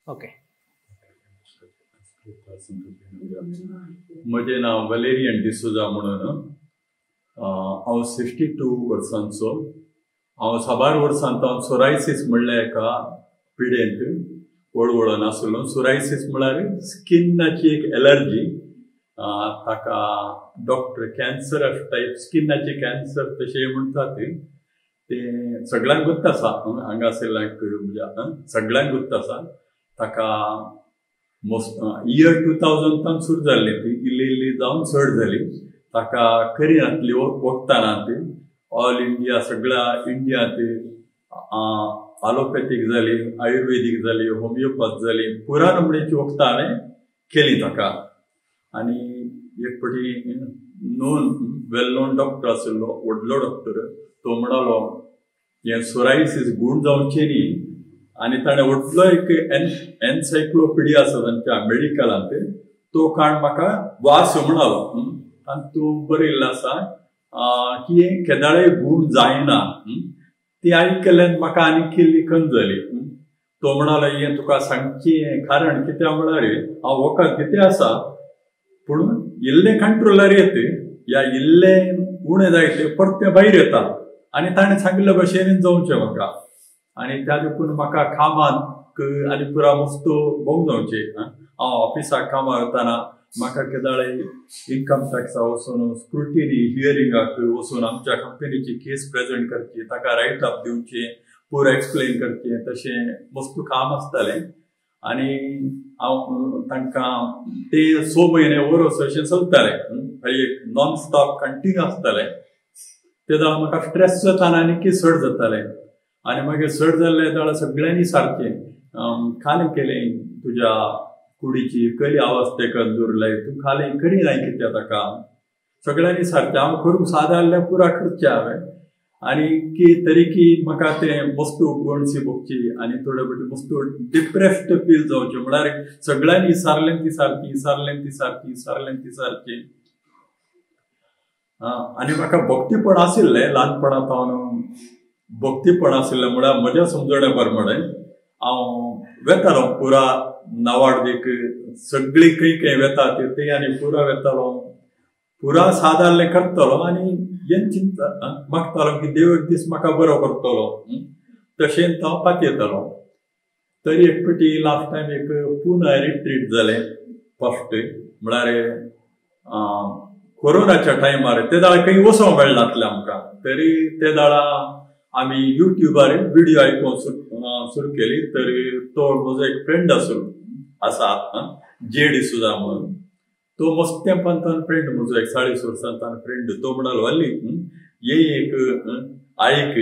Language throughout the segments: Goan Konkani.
ओके. म्हजें नांव वलेरियन डिसोजा म्हणून. हांव 62 वर्सांचो. हांव साबार वर्सांत हांव सोरायसीस म्हणल्या एका पिडेंत वळवळून आसलो. सोरायसीस म्हळ्यार स्किनाची एक एलर्जी. ताका डॉक्टर कॅन्सर टायप स्किनाची कॅन्सर तशें म्हणटात. तें सगळ्यांक गुत्त आसा, हांगासरल्यांक म्हज्या सगळ्यांक गुत्त आसा. ताका इयर 2000 सुरू जाल्ली ती इल्ली इल्ली जावन चड जाली. ताका करिनातली वखदां ती ऑल इंडिया सगळ्या इंडियांत आलोपॅथीक जाली, आयुर्वेदीक जाली, होमियोपॅथ जाली, पुरा नमणेची वखदां हांवें केली ताका. आनी एक फावटी नोन वेल नोन डॉक्टर आशिल्लो, व्हडलो डॉक्टर, तो म्हणालो हें सोरायसीस गूण जावचें न्ही. आनी ताणें व्हडलो एक एनसायक्लोपिडिया आसा तांच्या मेडिकलांत, तो काण म्हाका वास म्हणालो. तातूंत बरयल्लें आसा की हें केदाळेय गूण जायना. ती आयकल्यान म्हाका आनी केल्ली खंत जाली. तो म्हणालो हें तुका सांगचें कारण कित्याक म्हळ्यार हांव वखद कितें आसा पूण इल्लें कंट्रोलार येत या इल्लें उणें जायत परतें भायर येता. आनी ताणें सांगिल्ले भशेन जावचें म्हाका. आनी त्या देखून म्हाका कामाक आनी पुरा मस्त भोंग जावचें. हांव ऑफिसाक कामाक वतना म्हाका केदाळे इन्कम टॅक्सा वचून स्क्रुटिनी हियरिंगाक वचून आमच्या कंपनीची केस प्रेजेंट करची, ताका रायट अप दिवचें, पुरा एक्सप्लेन करचें, तशें मस्त काम आसतालें. आनी हांव तांकां ते 6 म्हयने वरस अशें चलतालें, एक नॉन स्टॉप कंटिन्यू आसतालें. ते जाल्यार म्हाका स्ट्रेस जाताना आनी चड जातालें. आनी मागीर चड जाल्लें जाल्यार सगळ्यांनी सारकें खालें केलें तुज्या कुडीची कली अवस्थेक दवरलाय तूं, खालें करिनाय कित्याक ताका. सगळ्यांनी सारकें हांव करूंक साद आहलें पुरा करचें हांवें. आनी की तरी की म्हाका तें मस्त गोणशी भोगची आनी थोडे फावटी मस्त डिप्रेस्ड फील जावचें. म्हळ्यार सगळ्यांनी सारलें ती सारकी, सारलें ती सारकी, सारलें ती सारकी. आनी म्हाका भक्तीपण आशिल्लें ल्हानपणा सावन, भक्तीपण आशिल्लें म्हळ्यार म्हज्या समजण्या प्रमाणे हांव वेतालो पुरा नावाडदीक सगळी खंय खंय वेता ते आनी पुरा वेतालो, पुरा सादारलें करतलो. आनी हें चिंता मागतालो की देव एक दीस म्हाका बरो करतलो, तशेंच हांव पातयेतालो. तरी एक फावटी लास्ट टायम एक पुना रिट्रीट जालें फर्स्ट, म्हळ्यार कोरोनाच्या टायमार. ते दाळ खंय वचोंक मेळनासलें आमकां, तरी ते दाळा आमी युट्यूबार व्हिडिओ आयकूंक सुरू केली. तरी तो म्हजो एक फ्रेंड आसलो आसा जे डिसोजा म्हणून, तो मस्त तेंपान तान फ्रेंड म्हजो, एक 40 वर्सां तान फ्रेंड. तो म्हणालो वाली ये एक आयक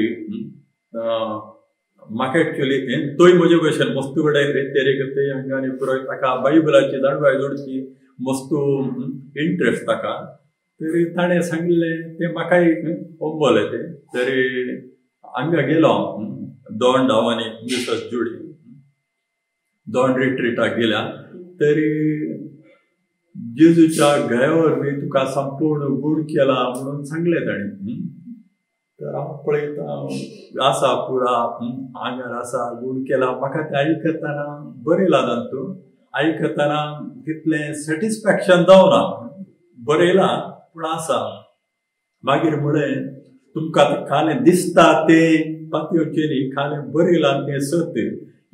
म्हाका एक्चुअली तोय म्हजे भशेन मस्त कडेन रेतेरे ते हांगा आनी पुरो ताका बायबलाची जाणवाय जोडची मस्त इंट्रस्ट ताका. तरी ताणें सांगिल्लें तें म्हाकाय ओंबलें तें. तरी हांगा गेलो दोन हांव आनी मिसेस जुडी दोन रिट्रीटाक गेल्या. तरी जेजूच्या घाया वरवीं तुका संपूर्ण गूण केला म्हणून सांगलें ताणें. तर हांव पळयता आसा पुरा आंगार आसा गूण केला. म्हाका तें आयकतना बरयलां तातूंत, आयकतना तितलें सॅटिस्फॅक्शन जावना, बरयलां पूण आसा. मागीर म्हळें तुमकां खालें दिसता तें पातयेवचें न्ही, खालें बरयलां तें सत,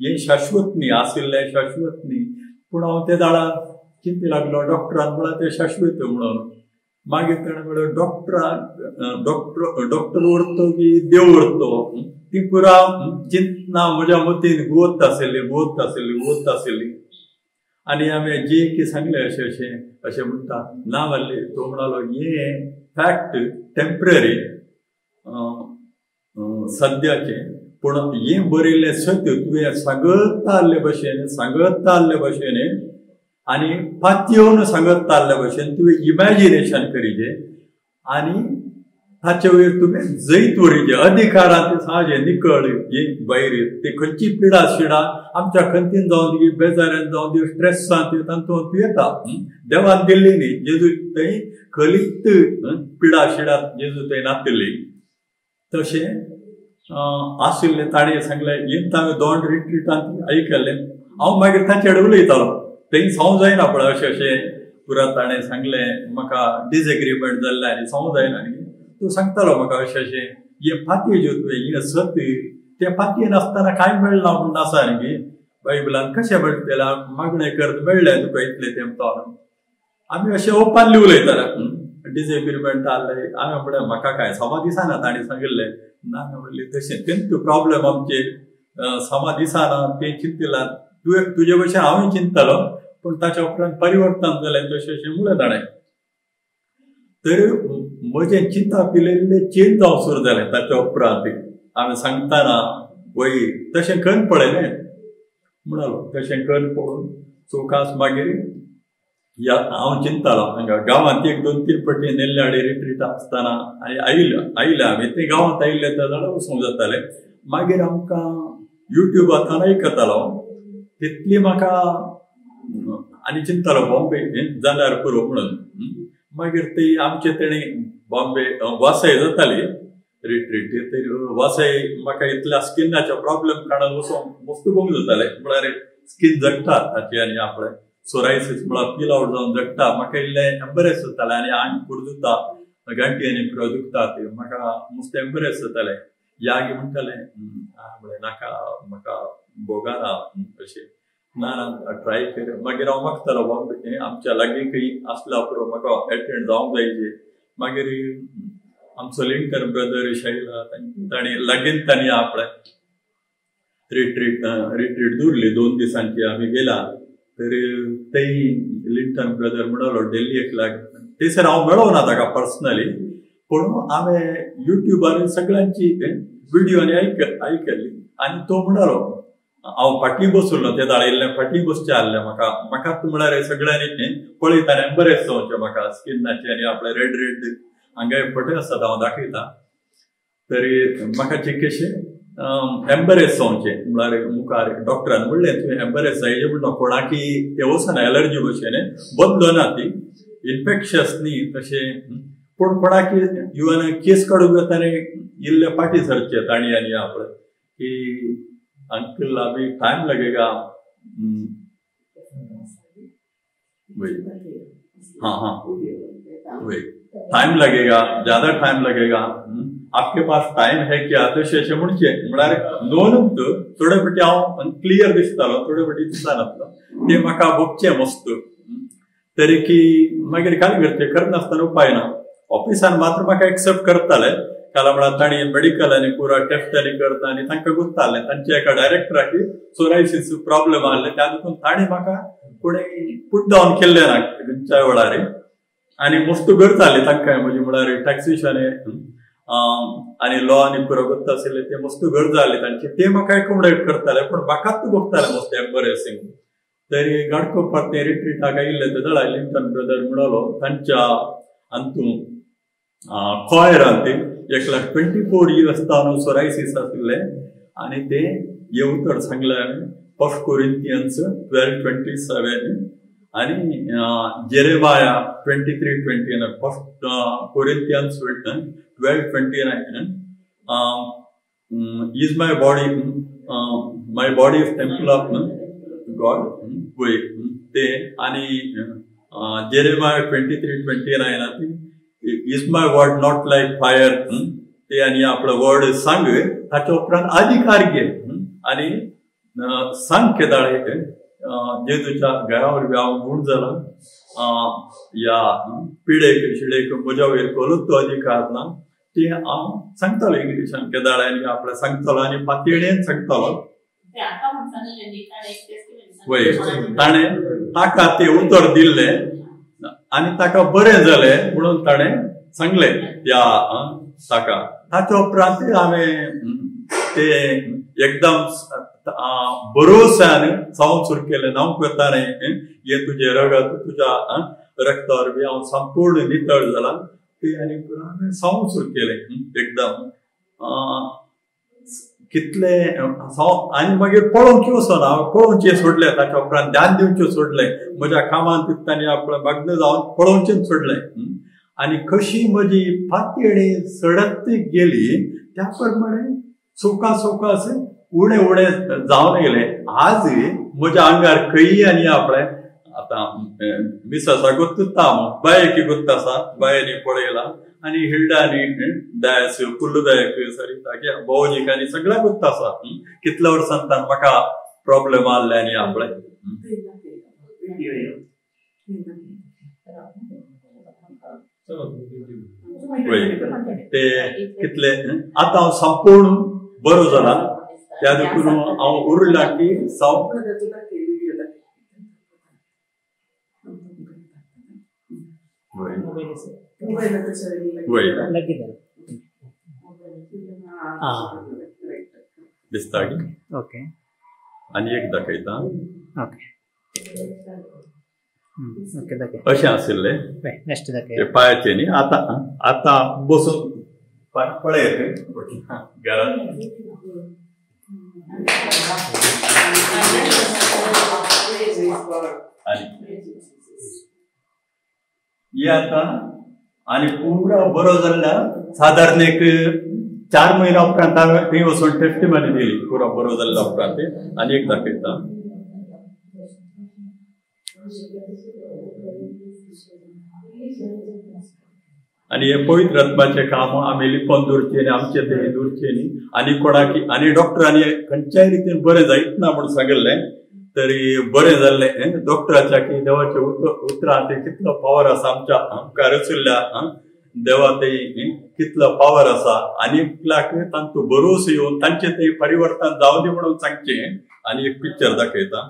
हें शाश्वत न्ही, आशिल्लें शाश्वत न्ही. पूण हांव ते दाळा चिंती लागलो, डॉक्टरान म्हळ्यार तें शाश्वत म्हणून. मागीर ताणें म्हळें डॉक्टरान डॉक्टर व्हरतो की देव व्हरतो, ती पुरा चिंतना म्हज्या मतीन घुंवत आशिल्ली, घुंवत आशिल्ली, घुंवत आशिल्ली. आनी हांवें जे की सांगलें अशें अशें अशें म्हणटा ना वाल्ली. तो म्हणालो हें फॅक्ट टेंपररी सद्याचें, पूण हें बरयल्लें सत्य तुवें सांगत आसले भशेन, सांगत आसले भशेन आनी पातयेवन सांगत आसले भशेन तुवें इमॅजिनेशन करीजे आनी ताचे वयर तुवें जैत वरीजे, अधिकारांत साजे निकळ ही भायर. ते खंयची पिडा शिडा आमच्या खंतीन जावन दी, बेजाऱ्यान जावन दी, स्ट्रेसान तातूंत येता. देवान दिल्ली न्ही, जेजू थंय खलीत पिडा शिडा जेजू थंय नातिल्ली. तशें आशिल्लें ताणें सांगलें. हें हांवें दोन रिट्रीटांत आयकल्लें. हांव मागीर ताचे उलयतालो, तें सांव जायना पळय अशें अशें पुरा ताणें सांगलें, म्हाका डिसएग्रीमेंट जाल्लें आनी सांव जायना. आनी तूं सांगतालो म्हाका अशें अशें हें फातये ज्यो तुवें हें सत, तें फातयेन आसतना कांय मेळना म्हूण आसा न्ही, बायबलान कशें मेळटलें, मागणें करत मेळ्ळें तुका इतलें तेंप. आमी अशें ओपनली उलयताले, डिसएग्रीमेंट आहलें. हांवें म्हणलें म्हाका कांय समा दिसना ताणें सांगिल्लें ना, म्हणलें तशें तेंच प्रॉब्लेम आमचे समा दिसना तें चिंतलां तुवें, तुजे भशेन हांवूय चिंततालो, पूण ताच्या उपरांत परिवर्तन जालें तशें अशें म्हणलें ताणें. तर म्हजें चिंतप इल्लें चेंज जावंक सुरू जालें ताच्या उपरांत. हांवें सांगतना वय तशें करून पळयलें म्हणालो, तशें करून पळोवन चौकास मागीर या हांव चिंतालो हांगा गांवांत एक दोन तीन पटी नेल्ल्याडी रिट्रीट आसतना आनी आयले आमी ते गांवांत आयिल्ले त्या जाल्यार वचूंक जातालें. मागीर आमकां युट्यूबांतल्यान आयकतालो तितली म्हाका आनी चिंतालो बॉम्बे जाल्यार पुरो म्हणून. मागीर ती आमचे तेणी बॉम्बे वासय जाताली रिट्रीट, ते वासय म्हाका इतल्या स्किनाचे प्रॉब्लेम काडून वचोंक मस्त बोंग जाताले, म्हळ्यार स्कीन जगता ताची आनी आपले सोरायसीस म्हळ्यार पील आवट जावन जगता, म्हाका इल्लें एम्बरेस जातालें आनी आंग पुरो गांठी आनी पुरो दुखता, ते म्हाका मस्त एम्बरेस जातालें. यागी म्हणटालें म्हळें नाका म्हाका भोगाना अशें, ना ना ट्राय कर. मागीर हांव मागतालो बॉम्बे आमच्या लागीं खंय आसल्या पुरो म्हाका एटेंड जावंक जायचे. मागीर आमचो लिंकन ब्रदर शैला तांणी लागींच तांणी आपले रिट्रीट रिट्रीट दवरली 2 दिसांची. आमी गेला तर तेय लिंटन ब्रदर म्हणालो डेल्ली एक लाग थंयसर हांव मेळोना ताका पर्सनली, पूण हांवें युट्यूबार सगळ्यांची विडियो आनी आयकल्ली. आनी तो म्हणालो हांव फाटीं बसलो ते दाळ इल्लें फाटीं बसचें आहलें म्हाका, म्हाकाच म्हळ्यार सगळ्यांनी पळयतना एम्बरेस जावचें म्हाका स्किनाचें आनी आपले रेड रेड हांगा फोटो आसात हांव दाखयता, तरी म्हाका चिक्केशें एम्बरेस जावचें म्हळ्यार मुखार डॉक्टरान म्हणलें तुवें एम्बरेस जायचे म्हणटा, कोणाकी तें वचना एलर्जी भशेन बदलना ती इन्फेक्शस न्ही तशें, पूण कोणाकी इवन केस काडूंक वता इल्ले फाटीं सरचे तांणी आनी आपले की अंकल अभी टाइम लगेगा. वही हाँ हाँ वही टाइम लगेगा, ज्यादा टाइम लगेगा, आपके पास टाइम है क्या तशें अशें म्हणचें. म्हळ्यार दोन थोडे फावटी हांव क्लियर दिसतालो, थोडे फावटी दिसनासलो, तें म्हाका भोगचें मस्त. तरी की मागीर काय करचें, करनासतना उपाय ना. ऑफिसान मात्र म्हाका एक्सेप्ट करताले, कारण म्हळ्यार तांणी मेडिकल आनी पुरा टेस्ट आनी करता आनी तांकां गुत्तालें तांच्या एका डायरेक्टराक सोरायसीस प्रॉब्लेम आहले, त्या देखून तांणी म्हाका कोणें पुट डावन केल्लें ना खंयच्या वेळार. आनी मस्त गरज जाली तांकां म्हजी, म्हळ्यार टॅक्सेशन आनी लॉ आनी पुरो गत्त आशिल्ले ते मस्त गरज जाली तांची, ते म्हाका एकोमोडेट करताले, पूण म्हाकाच बघताले मस्त एम्बरेसिंग. तरी गाडकोपार ते रिट्रीटाक आयिल्ले ते जाल्यार लिंकन ब्रदर म्हणालो तांच्या अंतू कॉयरान ते 1,24,000 इयर्स तावन सोरायसीस आशिल्ले आनी ते हे उतर सांगलें हांवें 1 Corinthians 12:27 आनी Jeremiah 23:29. 1 Corinthians 12:29 is my body, my body is temple of God. वय ते आनी Jeremiah 23:29 is my word not like fire. ते आनी आपलो वर्ड सांग ताच्या उपरांत अधिकार घे आनी सांग केदाळे जेजूच्या घरा वरवीं हांव गूण जाला, ह्या पिडेक शिडेक म्हज्या वयर कसलोच तो अधिकार ना, ते हांव सांगतालो इंग्लिशान केदाळे आनी आपल्या सांगतालो आनी पातयेन सांगतालो. वय ताणें ताका ते उतर दिल्लें आनी ताका बरें जालें म्हणून ताणें सांगलें त्या ताका. ताच्या उपरांत हांवें ते एकदम भरोश्यान जावंक सुरू केलें. हांव करता न्ही हें तुजें रगत तुज्या रक्ता वरवीं हांव संपूर्ण नितळ जाला ते आनी हांवें जावंक सुरू केलें एकदम कितले आनी मागीर पळोवंक वचना, हांव पळोवचें सोडलें. ताच्या उपरांत ध्यान दिवचें सोडलें, म्हज्या कामांत तितल्यानी आपलें मग्न जावन पळोवचें सोडलें. आनी कशी म्हजी पातयेणी सडत गेली त्या प्रमाणे सोका सोका अशें उणें उणें जावन गेलें. आज म्हज्या आंगार खंयी आनी आपले आतां मिसासा गोत्तुता बायकी गोत्त आसा बायांनी पळयला आनी हिल्डा आनी डायस कुल्लुदायक सरिताक भोवजीक आनी सगळ्या गोत्त आसा. कितल्या वर्सां म्हाका प्रॉब्लेम आहले आनी आपले ते कितले आतां हांव संपूर्ण बरो जाला. त्या देखून हांव उरला की साव दिसता ओके. आनी एक दाखयता ओके अशें आशिल्लें पांयाचें न्ही. आतां आतां बसून पांय पळयत घरांत. आनी हे आतां आनी पुरा बरो जाल्ल्या सादारण एक 4 म्हयन्या उपरांत हांवें थंय वचून टेस्टिमनी दिली पुरा बरो जाल्ल्या उपरांत. आनी एक दाखयता आनी हे पवित्र आत्माचें काम आमी लिपोवन दवरचें न्ही, आमचें तें दवरचें न्ही. आनी कोणाक आनी डॉक्टरांनी खंयच्याय रितीन बरें जायत ना म्हूण सांगिल्लें तरी बरें जाल्लें. डॉक्टराच्या की देवाच्या उतरां ते कितलो पावर आसा आमच्या आमकां रचिल्ल्या देवा ते कितलो पावर आसा आनी एकल्याक तांचो भरोसो येवन तांचें ते परिवर्तन जावं दी म्हणून सांगचें. आनी एक पिक्चर दाखयता.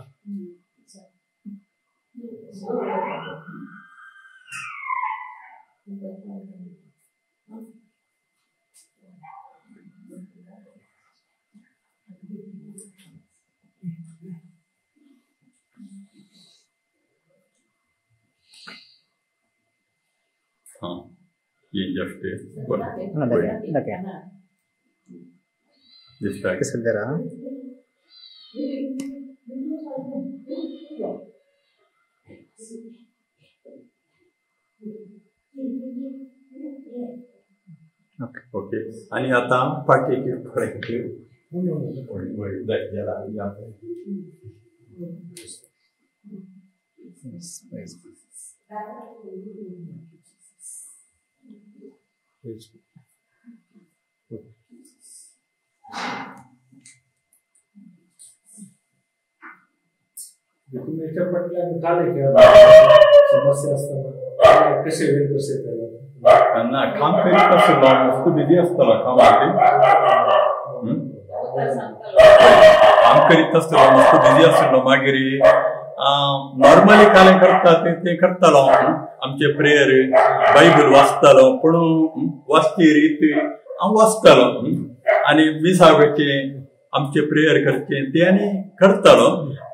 दिसता ओके. आनी आतां फाटीक तुम्ही फाटल्यान काले समस्या आसतना कशे वेळ कशे ना काम करीत आसलो मस्त बिजी आसतालो कामाक. काम करीत आसलो मस्त बिजी आसलो. मागीर नॉर्मली कालें करता तें करतालो आमचे प्रेयर बायबल वाचतालो पूण वाचची रीत हांव वाचतालो आनी मिसा वयचें आमचे प्रेयर करचें तें आनी करतालो.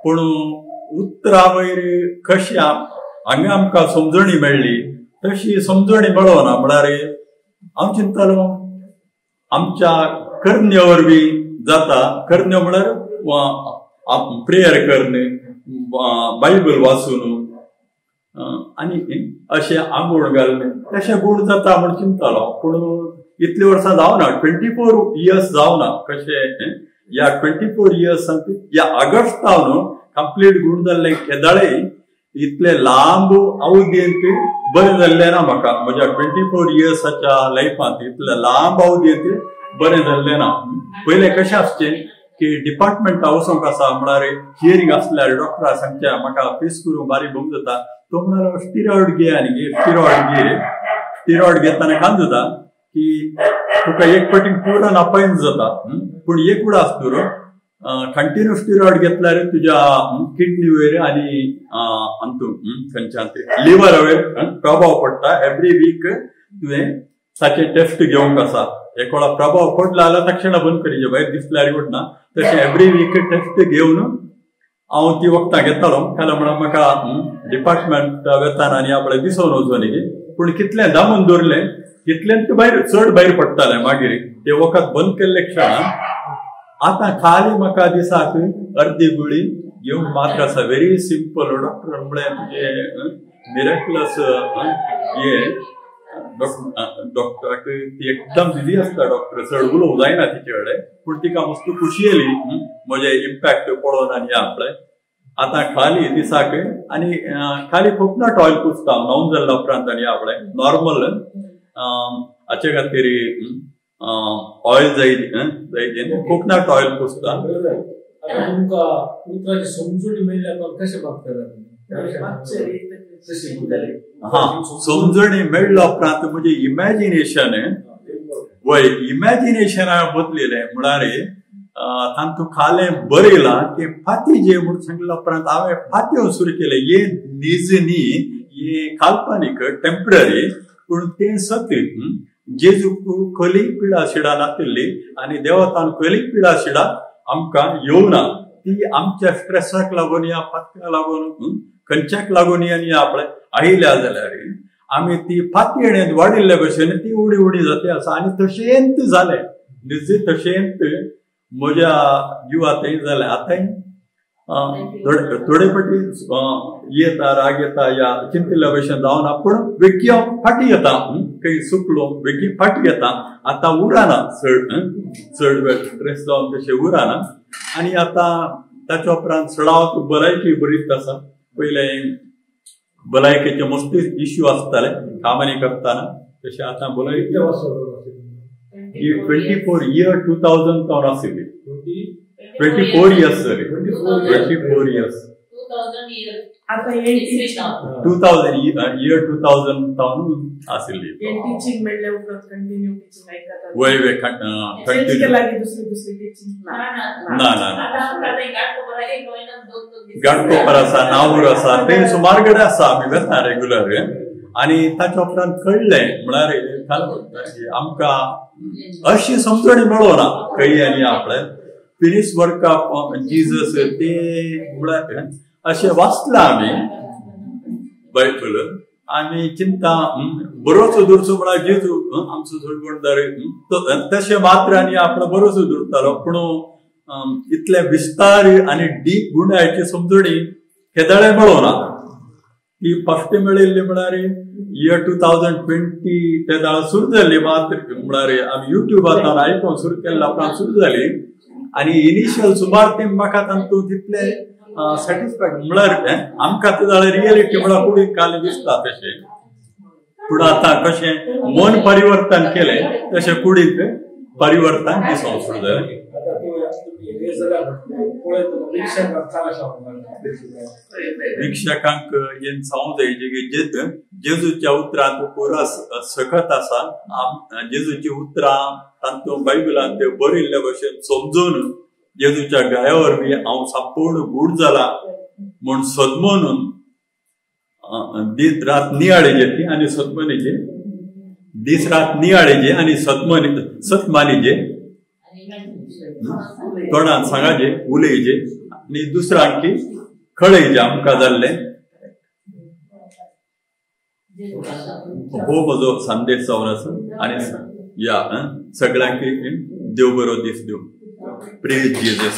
पूण उतरां वयर कशें हांगा आमकां समजणी मेळ्ळी तशी समजणी मेळना. म्हळ्यार हांव चिंततालो आमच्या करण्या वरवीं जाता. करण्यो म्हळ्यार प्रेयर करणे बायबल वाचून आनी अशें आंगोळ घालणे तशें गूण जाता म्हूण चिंततालो. पूण इतलीं वर्सां जावना 24 इयर्स जावना कशें ह्या 24 इयर्सांत ह्या ऑगस्टा न्हू कंप्लीट गूण जाल्लें केदाळे इतले लांब अवधींत बरें जाल्लें ना म्हाका. म्हज्या 24 इयर्साच्या लायफांत इतले लांब अवधींत बरें जाल्लें ना. पयलें कशें आसचें की डिपार्टमेंटा वचोंक आसा म्हळ्यार हियरींग आसल्यार डॉक्टरा सांगचें म्हाका फेस करूंक बारीक भोंग जाता. तो म्हणालो स्टिरॉयड घे आनी घे स्टिरॉयड घे. स्टिरॉयड घेतना कांय जाता की तुका एक पटीन पुरो नापायन जाता. पूण एक वडा आसता कंटिन्यू स्टिरॉयड घेतल्यार तुज्या किडनी वयर आनी अंतू खंयच्या लिव्हर वयर प्रभाव पडटा. एवरी वीक तुवें ताचे टेस्ट घेवंक आसा. एक वेळा प्रभाव पडला जाल्यार तक्षणा बंद करीचे भायर दिसल्यार उरना. तशें एवरी वीक टेस्ट घेवन हांव ती वखदां घेतालो. कारण म्हणून म्हाका डिपार्टमेंट वेताना आनी आपणें दिसोन वचून न्ही. पूण कितलें दामून दवरलें तितलें तें भायर चड भायर पडटालें. मागीर तें वखद बंद केल्ले क्षणान आतां खाली म्हाका दिसाक अर्दी गुळी घेवंक मात्र आसा. Very simple. डॉक्टर म्हळें तुजें मिराक्युलस हें डॉक्टराक ती एकदम बिजी आसता. डॉक्टर चड उलोवंक जायना तिचे कडेन पूण तिका मस्त खुशी येयली म्हजें इम्पॅक्ट पळोवन आनी आपणें. आतां खाली दिसाक आनी खाली कोकोनट ऑयल पुसता न्हांवन जाल्ल्या उपरांत आनी आपणें नॉर्मल हाचे खातीर ऑयल जाय जाय कोकोनट ऑयल पुसता. तुमकां उतराची समजून मेळ्ळ्या कशें मागता? हा, समजणी मेळ्ळ्या उपरांत म्हजें इमॅजिनेशन, वय इमॅजिनेशन हांवें बदलिलें. म्हळ्यार तांतू खालें बरयलां की फाती जे म्हूण सांगल्या उपरांत हांवें फातयो सुरू केलें. हे नीज न्ही, हे काल्पनीक टेंपररी, पूण तें सत्य. जेजूक खली पिडा शिडा नातिल्ली आनी देवतान खली पिडा शिडा आमकां येवना. ती आमच्या स्ट्रेसाक लागून या फातयाक लागून खंयच्याक लागून आनी आपणें आयल्या जाल्यार आमी ती फातयेणेंत वाडिल्ले भशेन ती उडी उडी जाता आसा. आनी तशेंच जालें, निज तशेंच म्हज्या जिवांतय जालें. आतांय थोडे फावटी येता राग येता या चिंतिल्ल्या भशेन जावना, पूण वेगळी हांव फाटी येता. खंय सुकलो वेगळी फाटी येता. आतां उरना चड चड वेळ स्ट्रेस जावन तशें उरना. आनी आतां ताच्या उपरांत चडावत भलायकी बरीच आसा. पयलें भलायकेचे मस्ती इश्यू आसताले कामांनी करतना, तशें आतां भलायकी 24 year 2000 तावन आशिल्ली. 24 years sir, 24 years. 2000 year 2000 तावन आशिल्ली. वय वय कंटिन्यू ना ना घाटकोपर आसा, नावूर आसा, ते सुमार कडेन आसा. आमी वता रेगुलर. आनी ताच्या उपरांत कळ्ळें म्हळ्यार आमकां अशी समजणी मेळना खंय आनी आपणें फिनीश वर्क ऑफ जीजस ते म्हळ्यार अशें वाचलां आमी बायबल. आमी चिंता बरोच दुरचो म्हळ्यार जेजू आमचो सोडवणदार तशें मात्र आनी आपलो बरोच दुरतालो, पूण इतले विस्तार आनी डीप गुणाची समजणी केदाळे मेळना. ती फस्ट मेळिल्ली म्हळ्यार इयर 2020 तेदाळा सुरू जाली मात्र. म्हळ्यार आमी युट्यूबार आयकून सुरू केल्ल्या उपरांत सुरू जाली. आनी इनिशियल सुमार तें म्हाका तांतूं तितलें सॅटिस्फायड म्हळ्यार आमकां ते जाल्यार रियलिटी म्हळ्यार कुडीक काल दिसता तशें. पूण आतां कशें मन परिवर्तन केलें तशें कुडीक परिवर्तन दिसूंक सुरू जालें. भिक्षकांक हें सांगूंक जाय की जेजूच्या उतरांत पुरा सखत आसा. जेजूची उतरां तांतूं बायबलांत बरयल्ले भशेन समजून जेजूच्या गाया वरवीं हांव संपूर्ण गूढ जाला म्हूण सदमनून दीस रात नियाळीचे ती आनी सतमनीचे दीस रात नियाळीचे आनी सतमनी सतमानीचे तोंडान सांगाचे उलयचे आनी दुसऱ्यांकी कळयचे आमकां जाल्लें. हो म्हजो संदेश जावन आसा. आनी या सगळ्यांकी देव बरो दीस दिवं. Praise Jesus.